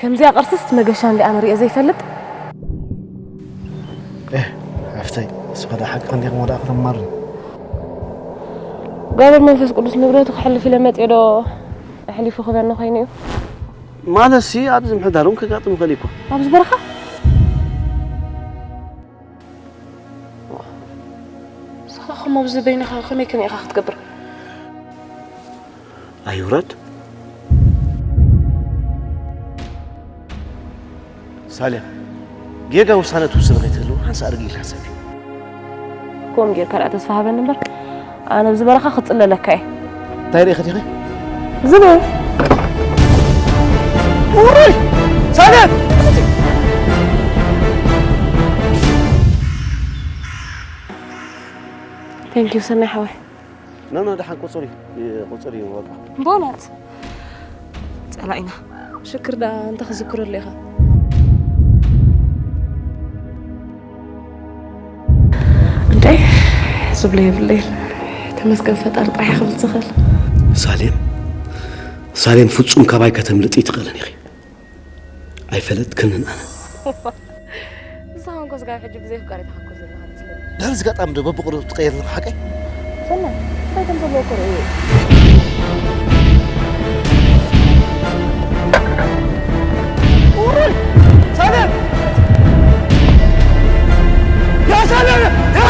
ከምዚኣ ቅርስስቲ መገሻ እንዲኣ ንሪኦ ዘይፈልጥ። እህ ሓፍተይ፣ እስኻ ዶ ሓቂ እንዲኹም ወዳ ክተማር? ጋብር መንፈስ ቅዱስ ንብረቱ ክሕልፍ ኢለ መፅኦ ዶ ኣሕሊፉ ክበኒ ኮይኑ እዩ። ማለት ሲ ኣብዚ ምሕዳር እውን ከጋጥም ይኽእል እዩ እኮ። ኣብዚ በረኻ ንስኻ ከም ኣብዚ በይንኻ ከመይ ከመይ ኢኻ ክትገብር? ኣይውረድ። ሳሌም፣ ጌጋ ውሳነ ትውስን ከይትህልው ሓንሳእ ርግእ ኢልካ ሰብ። ከምኡ ጌርካ ደኣ ተስፋ ሃበኒ እምበር ኣነ ኣብዚ በረኻ ክጽለለካ እየ። እንታይ ርኢኺ ዲኺ? ዝብኢ ውይ! ሳሌም! Thank you ሰናይ ሓወይ። ኖ ኖ፣ ደሓን ቁጽሪ ቁጽሪ እዩ ዋጋ። ቦናት ጸላኢና ሽክር ደኣ እንተ ክዝክረሉ ኢኻ። እንታይ ዝብሎ የብለይን። ተመስገን ፈጣሪ ጥራሕ ክብል ዝኽእል። ሳሌም፣ ሳሌም ፍጹም ካባይ ከተምልጢ ትኽእልን ኢኺ። ኣይፈለጥክንን ኣነ። ንስኻ እንኮ ስጋብ ሕጂ ብዘይ ፍቃድ ኢኻ ኮ ዘለኻ መስለኒ። ድሕሪ እዚ ኣጋጣሚ ዶ በብቕሩብ ትቐየር ዘለኻ ሓቀይ? ሰናይ እንታይ ከም ዘለዎ እኮ ርእዩ። ሳሌም! ያ ሳሌም! ያ!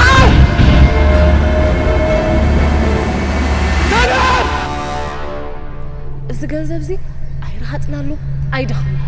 ሳሌም! እዚ ገንዘብ እዚ ኣይረሃጽናሉ ኣይደኸምናሉ።